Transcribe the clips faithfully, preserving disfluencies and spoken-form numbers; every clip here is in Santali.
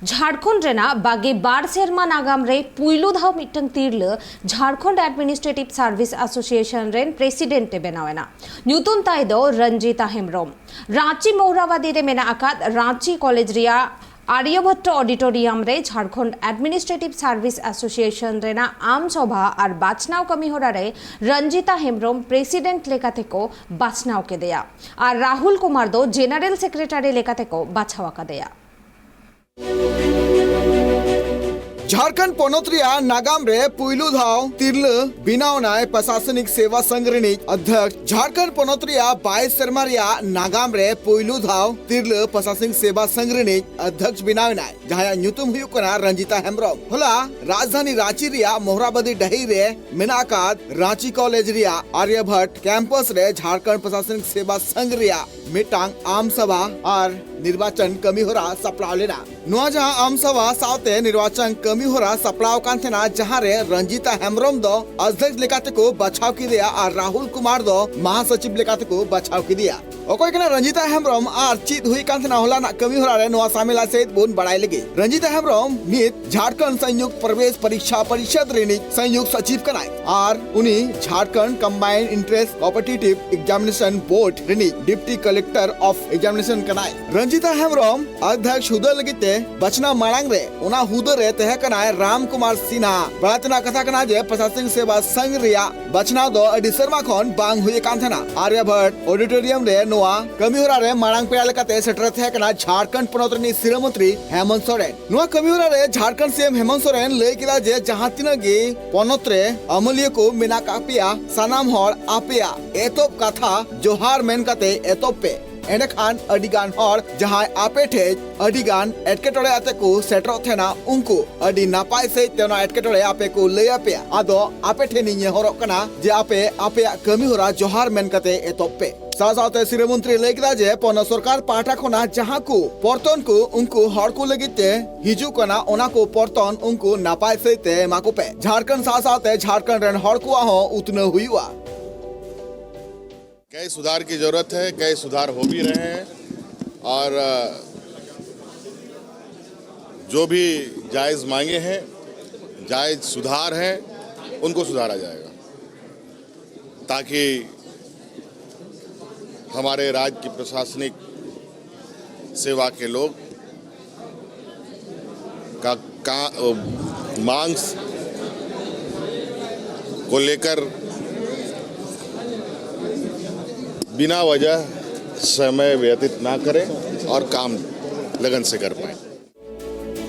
ᱡᱷᱟᱲᱠᱷᱚᱸᱰ ᱨᱮᱱᱟᱜ ᱵᱟᱜᱮ ᱵᱟᱨ ᱥᱮᱨᱢᱟ ᱱᱟᱜᱟᱢ ᱨᱮ ᱯᱩᱭᱞᱩ ᱫᱷᱟᱣ ᱢᱤᱫᱴᱟᱝ ᱛᱤᱨᱞᱟᱹ ᱡᱷᱟᱲᱠᱷᱚᱸᱰ ᱮᱰᱢᱤᱱᱤᱥᱴᱨᱮᱴᱤᱵᱷ ᱥᱟᱨᱵᱷᱤᱥ ᱮᱥᱳᱥᱤᱭᱮᱥᱚᱱ ᱨᱮᱱ ᱯᱨᱮᱥᱤᱰᱮᱱᱴ ᱮ ᱵᱮᱱᱟᱣ ᱮᱱᱟ᱾ ᱧᱩᱛᱩᱢ ᱛᱟᱭ ᱫᱚ ᱨᱚᱧᱡᱤᱛᱟ ᱦᱮᱢᱵᱨᱚᱢ᱾ ᱨᱟᱸᱪᱤ ᱢᱚᱦᱨᱟᱵᱟᱫᱤ ᱨᱮ ᱢᱮᱱᱟᱜ ᱟᱠᱟᱫ ᱨᱟᱸᱪᱤ ᱠᱚᱞᱮᱡᱽ ᱨᱮᱭᱟᱜ ᱟᱨᱭᱚᱵᱷᱚᱴᱴᱚ ᱚᱰᱤᱴᱳᱨᱤᱭᱟᱢ ᱨᱮ ᱡᱷᱟᱲᱠᱷᱚᱸᱰ ᱮᱰᱢᱤᱱᱤᱥᱴᱨᱮᱴᱤᱵᱷ ᱥᱟᱨᱵᱷᱤᱥ ᱮᱥᱳᱥᱤᱭᱮᱥᱚᱱ ᱨᱮᱱᱟᱜ ᱟᱢ ᱥᱚᱵᱷᱟ ᱟᱨ ᱵᱟᱪᱷᱱᱟᱣ ᱠᱟᱹᱢᱤ ᱦᱚᱨᱟ ᱨᱮ ᱨᱚᱧᱡᱤᱛᱟ ᱦᱮᱢᱵᱨᱚᱢ ᱯᱨᱮᱥᱤᱰᱮᱱᱴ ᱞᱮᱠᱟᱛᱮ ᱠᱚ ᱵᱟᱪᱷᱱᱟᱣ ᱠᱮᱫᱮᱭᱟ ᱟᱨ ᱨᱟᱦᱩᱞ ᱠᱩᱢᱟᱨ ᱫᱚ ᱡᱮᱱᱟᱨᱮᱞ ᱥᱮᱠᱨᱮᱴᱟᱨᱤ ᱞᱮᱠᱟᱛᱮ ᱠᱚ ᱵᱟᱪᱷᱟᱣ ᱟᱠᱟᱫᱮᱭᱟ᱾ ᱡᱷᱟᱲᱠᱷᱚᱸᱰ ᱯᱚᱱᱚᱛ ᱨᱮᱭᱟᱜ ᱱᱟᱜᱟᱢ ᱨᱮ ᱯᱩᱭᱞᱩ ᱫᱷᱟᱣ ᱛᱤᱨᱞᱟᱹ ᱵᱮᱱᱟᱣ ᱮᱱᱟᱭ ᱯᱨᱚᱥᱟᱥᱚᱱᱤᱠ ᱥᱮᱵᱟ ᱥᱚᱝᱜᱷ ᱨᱤᱱᱤᱡ ᱚᱫᱷᱭᱚᱠᱥ᱾ ᱡᱷᱟᱲᱠᱷᱚᱸᱰ ᱯᱚᱱᱚᱛ ᱨᱮᱭᱟᱜ ᱵᱟᱭᱤᱥ ᱥᱮᱨᱢᱟ ᱨᱮᱭᱟᱜ ᱱᱟᱜᱟᱢ ᱨᱮ ᱯᱩᱭᱞᱩ ᱫᱷᱟᱣ ᱛᱤᱨᱞᱟᱹ ᱯᱨᱚᱥᱟᱥᱚᱱᱤᱠ ᱥᱮᱵᱟ ᱥᱚᱝᱜᱷ ᱨᱤᱱᱤᱡ ᱚᱫᱷᱭᱚᱠᱥ ᱵᱮᱱᱟᱣ ᱮᱱᱟᱭ, ᱡᱟᱦᱟᱸᱭᱟᱜ ᱧᱩᱛᱩᱢ ᱦᱩᱭᱩᱜ ᱠᱟᱱᱟ ᱨᱚᱧᱡᱤᱛᱟ ᱦᱮᱢᱵᱨᱚᱢ᱾ ᱦᱚᱞᱟ ᱨᱟᱡᱽᱫᱷᱟᱱᱤ ᱨᱟᱸᱪᱤ ᱨᱮᱭᱟᱜ ᱢᱚᱦᱨᱟᱵᱟᱫᱤ ᱰᱟᱹᱦᱤ ᱨᱮ ᱢᱮᱱᱟᱜ ᱟᱠᱟᱫ ᱨᱟᱸᱪᱤ ᱠᱚᱞᱮᱡᱽ ᱨᱮᱭᱟᱜ ᱟᱨᱭᱟᱵᱷᱚᱴ ᱠᱮᱢᱯᱟᱥ ᱨᱮ ᱡᱷᱟᱲᱠᱷᱚᱸᱰ ᱯᱨᱚᱥᱟᱥᱚᱱᱤᱠ ᱥᱮᱵᱟ ᱥᱚᱝᱜᱷ ᱨᱮᱭᱟᱜ ᱢᱤᱫᱴᱟᱝ ᱟᱢ ᱥᱚᱵᱷᱟ ᱟᱨ ᱱᱤᱨᱵᱟᱪᱚᱱ ᱠᱟᱹᱢᱤ ᱦᱚᱨᱟ ᱥᱟᱯᱲᱟᱣ ᱞᱮᱱᱟ᱾ ᱱᱚᱣᱟ ᱡᱟᱦᱟᱸ ᱟᱢ ᱥᱚᱵᱷᱟ ᱥᱟᱶᱛᱮ ᱱᱤᱨᱵᱟᱪᱚᱱ ᱠᱟᱹᱢᱤ ᱦᱚᱨᱟ ᱥᱟᱯᱲᱟᱣ ᱠᱟᱱ ᱛᱟᱦᱮᱱᱟ, ᱡᱟᱦᱟᱸ ᱨᱮ ᱨᱚᱧᱡᱤᱛᱟ ᱦᱮᱢᱵᱨᱚᱢ ᱫᱚ ᱚᱫᱷᱭᱚᱠᱥ ᱞᱮᱠᱟᱛᱮ ᱠᱚ ᱵᱟᱪᱷᱟᱣ ᱠᱮᱫᱮᱭᱟ ᱟᱨ ᱨᱟᱦᱩᱞ ᱠᱩᱢᱟᱨ ᱫᱚ ᱢᱟᱦᱟᱥᱚᱪᱤᱵᱽ ᱞᱮᱠᱟᱛᱮ ᱠᱚ ᱵᱟᱪᱷᱟᱣ ᱠᱮᱫᱮᱭᱟ᱾ ᱚᱠᱚᱭ ᱠᱟᱱᱟ ᱨᱚᱧᱡᱤᱛᱟ ᱦᱮᱢᱵᱨᱚᱢ ᱟᱨ ᱪᱮᱫ ᱦᱩᱭ ᱠᱟᱱ ᱛᱟᱦᱮᱱᱟ ᱦᱚᱞᱟᱱᱟᱜ ᱠᱟᱹᱢᱤ ᱦᱚᱨᱟ ᱨᱮ, ᱱᱚᱣᱟ ᱥᱟᱢᱮᱞᱟ ᱥᱮᱫ ᱵᱚᱱ ᱵᱟᱲᱟᱭ ᱞᱟᱹᱜᱤᱫ᱾ ᱨᱚᱧᱡᱤᱛᱟ ᱦᱮᱢᱵᱨᱚᱢ ᱱᱤᱛ ᱡᱷᱟᱲᱠᱷᱚᱸᱰ ᱥᱚᱝᱭᱩᱠᱛ ᱯᱨᱚᱵᱮᱥ ᱯᱚᱨᱤᱠᱷᱟ ᱯᱚᱨᱤᱥᱚᱫ ᱨᱤᱱᱤᱡ ᱥᱚᱝᱭᱩᱠᱛ ᱥᱚᱪᱤᱵᱽ ᱠᱟᱱᱟᱭ ᱟᱨ ᱩᱱᱤ Jharkhand combined entrance competitive examination board ᱨᱤᱱᱤᱡ ᱰᱤᱯᱴᱤ ᱠᱟᱞᱮᱠᱴᱚᱨ ᱚᱯᱷ ᱮᱠᱡᱟᱢᱤᱱᱮᱥᱚᱱ ᱠᱟᱱᱟᱭ᱾ ᱨᱚᱧᱡᱤᱛᱟ ᱦᱮᱢᱵᱨᱚᱢ ᱚᱫᱷᱭᱚᱠᱥ ᱦᱩᱫᱟᱹ ᱞᱟᱹᱜᱤᱫ ᱛᱮ ᱵᱟᱪᱷᱱᱟᱣ ᱢᱟᱲᱟᱝ ᱨᱮ ᱚᱱᱟ ᱦᱩᱫᱟᱹ ᱨᱮ ᱛᱟᱦᱮᱸ ᱠᱟᱱᱟᱭ ᱨᱟᱢ ᱠᱩᱢᱟᱨ ᱥᱤᱱᱦᱟ᱾ ᱵᱟᱲᱟᱭ ᱛᱮᱱᱟᱜ ᱠᱟᱛᱷᱟ ᱠᱟᱱᱟ ᱡᱮ ᱯᱨᱚᱥᱟᱥᱚᱱᱤᱠ ᱥᱮᱵᱟ ᱥᱚᱝᱜᱷ ᱨᱮᱭᱟᱜ ᱵᱟᱪᱷᱱᱟᱣ ᱫᱚ ᱟᱹᱰᱤ ᱥᱮᱨᱢᱟ ᱠᱷᱚᱱ ᱵᱟᱝ ᱦᱩᱭ ᱟᱠᱟᱱ ᱛᱟᱦᱮᱱᱟ᱾ ᱟᱨᱭᱟᱵᱷᱚᱴ ᱚᱰᱤᱴᱳᱨᱤᱭᱟᱢ ᱨᱮ ᱱᱚᱣᱟ ᱠᱟᱹᱢᱤ ᱦᱚᱨᱟ ᱨᱮ ᱢᱟᱲᱟᱝ ᱯᱮᱲᱟ ᱞᱮᱠᱟᱛᱮ ᱥᱮᱴᱮᱨ ᱛᱟᱦᱮᱸ ᱠᱟᱱᱟ ᱡᱷᱟᱲᱠᱷᱚᱸᱰ ᱯᱚᱱᱚᱛ ᱨᱤᱱᱤᱡ ᱥᱤᱨᱟᱹ ᱢᱚᱱᱛᱨᱤ ᱦᱮᱢᱚᱱᱛ ᱥᱚᱨᱮᱱ᱾ ᱱᱚᱣᱟ ᱠᱟᱹᱢᱤ ᱦᱚᱨᱟ ᱨᱮ ᱡᱷᱟᱲᱠᱷᱚᱸᱰ ᱥᱤ ᱮᱢ ᱦᱮᱢᱚᱱᱛ ᱥᱚᱨᱮᱱ ᱞᱟᱹᱭ ᱠᱮᱫᱟ ᱡᱮ ᱡᱟᱦᱟᱸ ᱛᱤᱱᱟᱹᱜ ᱜᱮ ᱯᱚᱱᱚᱛ ᱨᱮ ᱟᱹᱢᱟᱹᱞᱤᱭᱟᱹ ᱠᱚ ᱢᱮᱱᱟᱜ ᱠᱟᱜ ᱯᱮᱭᱟ, ᱥᱟᱱᱟᱢ ᱦᱚᱲ ᱟᱯᱮᱭᱟᱜ ᱮᱛᱚᱦᱚᱵ ᱠᱟᱛᱷᱟ ᱡᱚᱦᱟᱨ ᱢᱮᱱ ᱠᱟᱛᱮ ᱮᱛᱚᱦᱚᱵ ᱯᱮ᱾ ᱮᱸᱰᱮᱠᱷᱟᱱ ᱟᱹᱰᱤ ᱜᱟᱱ ᱦᱚᱲ ᱡᱟᱦᱟᱸᱭ ᱟᱯᱮ ᱴᱷᱮᱡ ᱟᱹᱰᱤ ᱜᱟᱱ ᱮᱴᱠᱮᱴᱚᱬᱮ ᱟᱛᱮ ᱠᱚ ᱥᱮᱴᱮᱨᱚᱜ ᱛᱟᱦᱮᱱᱟ, ᱩᱱᱠᱩ ᱟᱹᱰᱤ ᱱᱟᱯᱟᱭ ᱥᱟᱺᱦᱤᱡ ᱛᱮ ᱚᱱᱟ ᱮᱴᱠᱮᱴᱚᱬᱮ ᱟᱯᱮ ᱠᱚ ᱞᱟᱹᱭ ᱟᱯᱮᱭᱟ᱾ ᱟᱫᱚ ᱟᱯᱮ ᱴᱷᱮᱱᱤᱧ ᱱᱮᱦᱚᱨᱚᱜ ᱠᱟᱱᱟ ᱡᱮ ᱟᱯᱮ ᱟᱯᱮᱭᱟᱜ ᱠᱟᱹᱢᱤ ᱦᱚᱨᱟ ᱡᱚᱦᱟᱨ ᱢᱮᱱ ᱠᱟᱛᱮ ᱮᱛᱚᱦᱚᱵ ᱯᱮ᱾ ᱥᱟᱶ ᱥᱟᱶᱛᱮ ᱥᱤᱨᱟᱹ ᱢᱚᱱᱛᱨᱤ ᱞᱟᱹᱭ ᱠᱮᱫᱟ ᱡᱮ ᱯᱚᱱᱚᱛ ᱥᱚᱨᱠᱟᱨ ᱯᱟᱦᱴᱟ ᱠᱷᱚᱱᱟᱜ ᱡᱟᱦᱟᱸ ᱠᱚ ᱯᱚᱨᱛᱚᱱ ᱠᱚ ᱩᱱᱠᱩ ᱦᱚᱲ ᱠᱚ ᱞᱟᱹᱜᱤᱫ ᱛᱮ ᱦᱤᱡᱩᱜ ᱠᱟᱱᱟ, ᱚᱱᱟ ᱠᱚ ᱯᱚᱨᱛᱚᱱ ᱩᱱᱠᱩ ᱱᱟᱯᱟᱭ ᱥᱟᱺᱦᱤᱡ ᱛᱮ ᱮᱢᱟ ᱠᱚ ᱯᱮ᱾ ᱡᱷᱟᱲᱠᱷᱚᱸᱰ ᱥᱟᱶ ᱥᱟᱶᱛᱮ ᱡᱷᱟᱲᱠᱷᱚᱸᱰ ᱨᱮᱱ ᱦᱚᱲ ᱠᱚᱣᱟᱜ ᱦᱚᱸ ᱩᱛᱱᱟᱹᱣ ᱦᱩᱭᱩᱜᱼᱟ᱾ कई सुधार की ज़रूरत है, कई सुधार हो भी रहे हैं और अ, जो भी जायज़ मांगे हैं, जायज़ सुधार हैं, उनको सुधारा जाएगा, ताकि हमारे राज्य की प्रशासनिक सेवा के लोग का, का मांग को लेकर बिना वजह समय व्यतीत ना करें और काम लगन से कर पाए।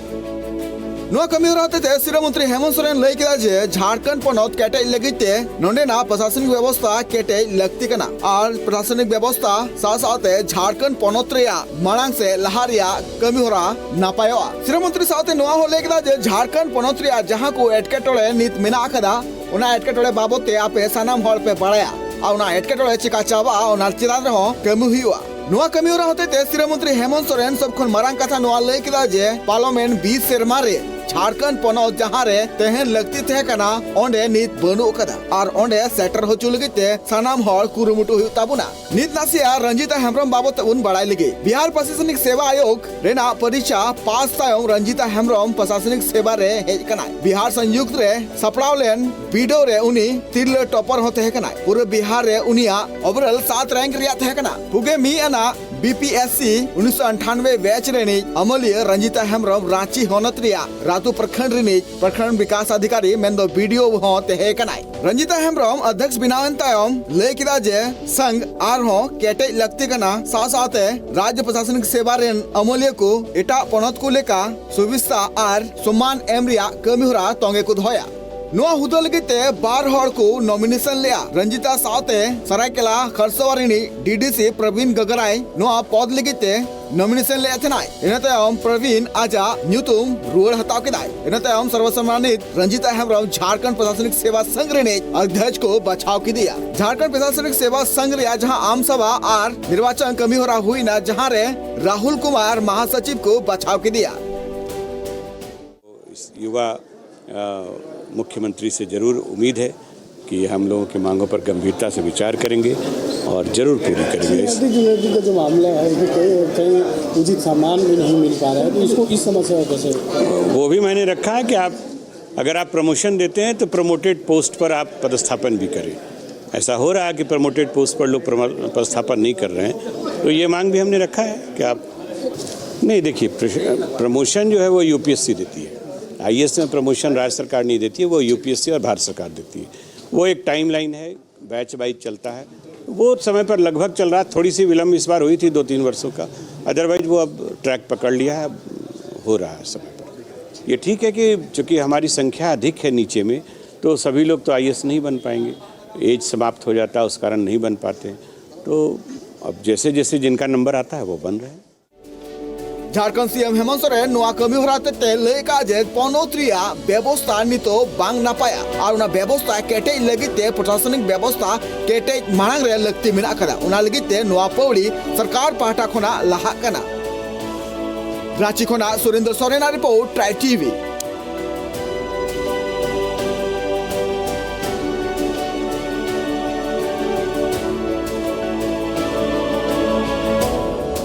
ᱱᱚᱣᱟ ᱠᱟᱹᱢᱤ ᱦᱚᱨᱟ ᱦᱚᱛᱮᱛᱮ ᱥᱤᱨᱟᱹ ᱢᱚᱱᱛᱨᱤ ᱦᱮᱢᱚᱱᱛ ᱥᱚᱨᱮᱱ ᱞᱟᱹᱭ ᱠᱮᱫᱟ ᱡᱮ ᱡᱷᱟᱲᱠᱷᱚᱸᱰ ᱯᱚᱱᱚᱛ ᱠᱮᱴᱮᱡ ᱞᱟᱹᱜᱤᱫ ᱛᱮ ᱱᱚᱰᱮᱱᱟᱜ ᱯᱨᱚᱥᱟᱥᱚᱱᱤᱠ ᱵᱮᱵᱚᱥᱛᱷᱟ ᱠᱮᱴᱮᱡ ᱞᱟᱹᱠᱛᱤ ᱠᱟᱱᱟ ᱟᱨ ᱯᱨᱚᱥᱟᱥᱚᱱᱤᱠ ᱵᱮᱵᱚᱥᱛᱷᱟ ᱥᱟᱶ ᱥᱟᱶᱛᱮ ᱡᱷᱟᱲᱠᱷᱚᱸᱰ ᱯᱚᱱᱚᱛ ᱨᱮᱭᱟᱜ ᱢᱟᱲᱟᱝ ᱥᱮᱫ ᱞᱟᱦᱟ ᱨᱮᱭᱟᱜ ᱠᱟᱹᱢᱤ ᱦᱚᱨᱟ ᱱᱟᱯᱟᱭᱚᱜᱼᱟ᱾ ᱥᱤᱨᱟᱹ ᱢᱚᱱᱛᱨᱤ ᱥᱟᱶᱛᱮ ᱱᱚᱣᱟ ᱦᱚᱸ ᱞᱟᱹᱭ ᱠᱮᱫᱟ ᱡᱮ ᱡᱷᱟᱲᱠᱷᱚᱸᱰ ᱯᱚᱱᱚᱛ ᱨᱮᱭᱟᱜ ᱡᱟᱦᱟᱸ ᱠᱚ ᱮᱴᱠᱮᱴᱚᱬᱮ ᱱᱤᱛ ᱢᱮᱱᱟᱜ ᱟᱠᱟᱫᱟ, ᱚᱱᱟ ᱮᱴᱠᱮᱴᱚᱬᱮ ᱵᱟᱵᱚᱫ ᱛᱮ ᱟᱯᱮ ᱥᱟᱱᱟᱢ ᱦᱚᱲ ᱯᱮ ᱵᱟᱲᱟᱭᱟ ᱟᱨ ᱚᱱᱟ ᱮᱴᱠᱮᱴᱚᱬᱮ ᱪᱮᱠᱟ ᱪᱟᱵᱟᱜᱼᱟ, ᱚᱱᱟ ᱪᱮᱛᱟᱱ ᱨᱮᱦᱚᱸ ᱠᱟᱹᱢᱤ ᱦᱩᱭᱩᱜᱼᱟ᱾ ᱱᱚᱣᱟ ᱠᱟᱹᱢᱤ ᱦᱚᱨᱟ ᱦᱚᱛᱮᱛᱮ ᱥᱤᱨᱟᱹ ᱢᱚᱱᱛᱨᱤ ᱦᱮᱢᱚᱱᱛ ᱥᱚᱨᱮᱱ ᱥᱚᱵ ᱠᱷᱚᱱ ᱢᱟᱨᱟᱝ ᱠᱟᱛᱷᱟ ᱱᱚᱣᱟ ᱞᱟᱹᱭ ᱠᱮᱫᱟ ᱡᱮ ᱯᱟᱨᱚᱢᱮᱱ ᱵᱤᱥ ᱥᱮᱨᱢᱟ ᱨᱮ ᱡᱷᱟᱲᱠᱷᱚᱸᱰ ᱯᱚᱱᱚᱛ ᱡᱟᱦᱟᱸ ᱨᱮ ᱛᱟᱦᱮᱱ ᱞᱟᱹᱠᱛᱤ ᱛᱟᱦᱮᱸ ᱠᱟᱱᱟ, ᱚᱸᱰᱮ ᱱᱤᱛ ᱵᱟᱹᱱᱩᱜ ᱟᱠᱟᱫᱟ ᱟᱨ ᱚᱸᱰᱮ ᱥᱮᱴᱮᱨ ᱦᱚᱪᱚ ᱞᱟᱹᱜᱤᱫ ᱛᱮ ᱥᱟᱱᱟᱢ ᱦᱚᱲ ᱠᱩᱨᱩᱢᱩᱴᱩ ᱦᱩᱭᱩᱜ ᱛᱟᱵᱚᱱᱟ᱾ ᱱᱤᱛ ᱱᱟᱥᱮᱭᱟᱜ ᱨᱚᱧᱡᱤᱛᱟ ᱦᱮᱢᱵᱨᱚᱢ ᱵᱟᱵᱚᱫ ᱛᱮᱵᱚᱱ ᱵᱟᱲᱟᱭ ᱞᱮᱜᱮ᱾ ᱵᱤᱦᱟᱨ ᱯᱨᱚᱥᱟᱥᱚᱱᱤᱠ ᱥᱮᱵᱟ ᱟᱭᱳᱜᱽ ᱨᱮᱱᱟᱜ ᱯᱚᱨᱤᱠᱷᱟ ᱯᱟᱥ ᱛᱟᱭᱚᱢ ᱨᱚᱧᱡᱤᱛᱟ ᱦᱮᱢᱵᱨᱚᱢ ᱯᱨᱚᱥᱟᱥᱚᱱᱤᱠ ᱥᱮᱵᱟ ᱨᱮ ᱦᱮᱡ ᱠᱟᱱᱟᱭ᱾ ᱵᱤᱦᱟᱨ ᱥᱚᱝᱭᱩᱠᱛ ᱨᱮ ᱥᱟᱯᱲᱟᱣ ᱞᱮᱱ ᱵᱤᱰᱟᱹᱣ ᱨᱮ ᱩᱱᱤ ᱛᱤᱨᱞᱟᱹ ᱴᱚᱯᱟᱨ ᱦᱚᱸ ᱛᱟᱦᱮᱸ ᱠᱟᱱᱟᱭ᱾ ᱯᱩᱨᱟᱹ ᱵᱤᱦᱟᱨ ᱨᱮ ᱩᱱᱤᱭᱟᱜ overall ᱥᱟᱛ ᱨᱮᱝᱠ ᱨᱮᱭᱟᱜ ᱛᱟᱦᱮᱸ ᱠᱟᱱᱟ᱾ ᱯᱩᱜᱮ ᱢᱤᱫ ᱟᱱᱟᱜ ᱵᱤ ᱯᱤ ᱮᱥ ᱥᱤ ᱩᱱᱤᱥᱥᱚ ᱟᱴᱷᱟᱱᱵᱮ ᱵᱮᱪ ᱨᱤᱱᱤᱡ ᱟᱹᱢᱟᱹᱞᱤᱭᱟᱹ ᱨᱚᱧᱡᱤᱛᱟ ᱦᱮᱢᱵᱨᱚᱢ ᱨᱟᱸᱪᱤ ᱦᱚᱱᱚᱛ ᱨᱮᱭᱟᱜ ᱨᱟᱛᱩ ᱯᱨᱚᱠᱷᱚᱸᱰ ᱨᱤᱱᱤᱡ ᱯᱨᱚᱠᱷᱚᱸᱰ ᱵᱤᱠᱟᱥ ᱚᱫᱷᱤᱠᱟᱨᱤ ᱢᱮᱱᱫᱚ ᱵᱤ ᱰᱤ ᱳ ᱦᱚᱸ ᱛᱟᱦᱮᱸ ᱠᱟᱱᱟᱭ᱾ ᱨᱚᱧᱡᱤᱛᱟ ᱦᱮᱢᱵᱨᱚᱢ ᱚᱫᱷᱭᱚᱠᱥ ᱵᱮᱱᱟᱣᱮᱱ ᱛᱟᱭᱚᱢ ᱞᱟᱹᱭ ᱠᱮᱫᱟ ᱡᱮ ᱥᱚᱝᱜᱷ ᱟᱨᱦᱚᱸ ᱠᱮᱴᱮᱡ ᱞᱟᱹᱠᱛᱤ ᱠᱟᱱᱟ, ᱥᱟᱶ ᱥᱟᱶᱛᱮ ᱨᱟᱡᱽ ᱯᱨᱚᱥᱟᱥᱚᱱᱤᱠ ᱥᱮᱵᱟ ᱨᱮᱱ ᱟᱹᱢᱟᱹᱞᱤᱭᱟᱹ ᱠᱚ ᱮᱴᱟᱜ ᱯᱚᱱᱚᱛ ᱠᱚ ᱞᱮᱠᱟ ᱥᱩᱵᱤᱥᱛᱟ ᱟᱨ ᱥᱚᱢᱢᱟᱱ ᱮᱢ ᱨᱮᱭᱟᱜ ᱠᱟᱹᱢᱤ ᱦᱚᱨᱟ ᱛᱚᱸᱜᱮ ᱠᱚ ᱫᱚᱦᱚᱭᱟ᱾ ᱱᱚᱣᱟ ᱦᱩᱫᱟᱹ ᱞᱟᱹᱜᱤᱫ ᱛᱮ ᱵᱟᱨ ᱦᱚᱲ ᱠᱚ ᱱᱚᱢᱤᱱᱮᱥᱚᱱ ᱞᱮᱫᱼᱟ᱾ ᱨᱚᱧᱡᱤᱛᱟ ᱥᱟᱶᱛᱮ ᱥᱟᱨᱟᱭᱠᱮᱞᱟ ᱠᱷᱟᱨᱥᱚᱣᱟ ᱨᱤᱱᱤᱡ ᱰᱤ ᱰᱤ ᱥᱤ ᱯᱨᱚᱵᱤᱱ ᱜᱟᱜᱟᱨᱟᱭ ᱱᱚᱣᱟ ᱯᱚᱫ ᱞᱟᱹᱜᱤᱫ ᱛᱮ ᱱᱚᱢᱤᱱᱮᱥᱚᱱ ᱞᱮᱫ ᱛᱟᱦᱮᱱᱟᱭ᱾ ᱤᱱᱟᱹ ᱛᱟᱭᱚᱢ ᱯᱨᱚᱵᱤᱱ ᱟᱡᱟᱜ ᱧᱩᱛᱩᱢ ᱨᱩᱣᱟᱹᱲ ᱦᱟᱛᱟᱣ ᱠᱮᱫᱟᱭ᱾ ᱤᱱᱟᱹ ᱛᱟᱭᱚᱢ ᱥᱚᱨᱵᱚᱥᱚᱢᱢᱟᱱᱤᱛ ᱨᱚᱧᱡᱤᱛᱟ ᱦᱮᱢᱵᱨᱚᱢ ᱡᱷᱟᱲᱠᱷᱚᱸᱰ ᱯᱨᱚᱥᱟᱥᱚᱱᱤᱠ ᱥᱮᱵᱟ ᱥᱚᱝᱜᱷ ᱨᱤᱱᱤᱡ ᱚᱫᱷᱭᱚᱠᱥ ᱠᱚ ᱵᱟᱪᱷᱟᱣ ᱠᱮᱫᱮᱭᱟ᱾ ᱡᱷᱟᱲᱠᱷᱚᱸᱰ ᱯᱨᱚᱥᱟᱥᱚᱱᱤᱠ ᱥᱮᱵᱟ ᱥᱚᱝᱜᱷ ᱨᱮᱭᱟᱜ ᱡᱟᱦᱟᱸ ᱟᱢ ᱥᱚᱵᱷᱟ ᱟᱨ ᱱᱤᱨᱵᱟᱪᱚᱱ ᱠᱟᱹᱢᱤ ᱦᱚᱨᱟ ᱦᱩᱭᱱᱟ, ᱡᱟᱦᱟᱸ ᱨᱮ ᱨᱟᱦᱩᱞ ᱠᱩᱢᱟᱨ ᱢᱟᱦᱟᱥᱚᱪᱤᱵ ᱠᱚ ᱵᱟᱪᱷᱟᱣ ᱠᱮᱫᱮᱭᱟ᱾ इस युवा अ, मुख्यमंत्री से जरूर उम्मीद है कि हम लोगों की मांगों पर गंभीरता से विचार करेंगे और जरूर पूरी करेंगे। सीआरडी यूनिवर्सिटी का जो मामला है, कि कहीं कहीं उचित सम्मान भी नहीं मिल पा रहा है, तो इसको इस समस्या को कैसे? वो भी मैंने रखा है कि आप अगर आप प्रमोशन देते हैं तो प्रमोटेड पोस्ट पर आप पदस्थापन भी करें। ऐसा हो रहा है कि प्रमोटेड पोस्ट पर लोग पदस्थापन नहीं कर रहे हैं, तो ये मांग भी हमने रखा है कि आप नहीं। देखिए, प्रमोशन जो है वो यूपीएससी देती है। आईएएस में प्रमोशन राज्य सरकार नहीं देती है, वो यूपीएससी और भारत सरकार देती है। वो एक टाइमलाइन है, बैच वाइज चलता है। वो समय पर लगभग चल रहा है। थोड़ी सी विलंब इस बार हुई थी दो तीन वर्षों का, अदरवाइज वो अब ट्रैक पकड़ लिया है, हो रहा है समय पर। ये ठीक है कि चूँकि हमारी संख्या अधिक है नीचे में, तो सभी लोग तो आईएएस नहीं बन पाएंगे, एज समाप्त हो जाता है, उस कारण नहीं बन पाते। तो अब जैसे जैसे जिनका नंबर आता है, वो बन रहे हैं। ᱡᱷᱟᱲᱠᱷᱚᱸᱰ ᱥᱤ ᱮᱢ ᱦᱮᱢᱚᱱᱛ ᱥᱚᱨᱮᱱ ᱱᱚᱣᱟ ᱠᱟᱹᱢᱤ ᱦᱚᱨᱟ ᱛᱮ ᱞᱟᱹᱭ ᱠᱟᱜᱼᱟ ᱡᱮ ᱯᱚᱱᱚᱛ ᱨᱮᱭᱟᱜ ᱵᱮᱵᱚᱥᱛᱷᱟ ᱱᱤᱛᱚᱜ ᱵᱟᱝ ᱱᱟᱯᱟᱭᱟ ᱟᱨ ᱚᱱᱟ ᱵᱮᱵᱚᱥᱛᱷᱟ ᱠᱮᱴᱮᱡ ᱞᱟᱹᱜᱤᱫ ᱛᱮ ᱯᱨᱚᱥᱟᱥᱚᱱᱤᱠ ᱵᱮᱵᱚᱥᱛᱷᱟ ᱠᱮᱴᱮᱡ ᱢᱟᱲᱟᱝ ᱨᱮ ᱞᱟᱹᱠᱛᱤ ᱢᱮᱱᱟᱜ ᱟᱠᱟᱫᱟ᱾ ᱚᱱᱟ ᱞᱟᱹᱜᱤᱫ ᱛᱮ ᱱᱚᱣᱟ ᱯᱟᱹᱣᱲᱤ ᱥᱚᱨᱠᱟᱨ ᱯᱟᱦᱴᱟ ᱠᱷᱚᱱᱟᱜ ᱞᱟᱦᱟᱜ ᱠᱟᱱᱟ᱾ ᱨᱟᱸᱪᱤ ᱠᱷᱚᱱᱟᱜ ᱥᱩᱨᱮᱱᱫᱨᱚ ᱥᱚᱨᱮᱱᱟᱜ ᱨᱤᱯᱳᱨᱴ, ᱴᱨᱟᱭ ᱴᱤᱵᱷᱤ᱾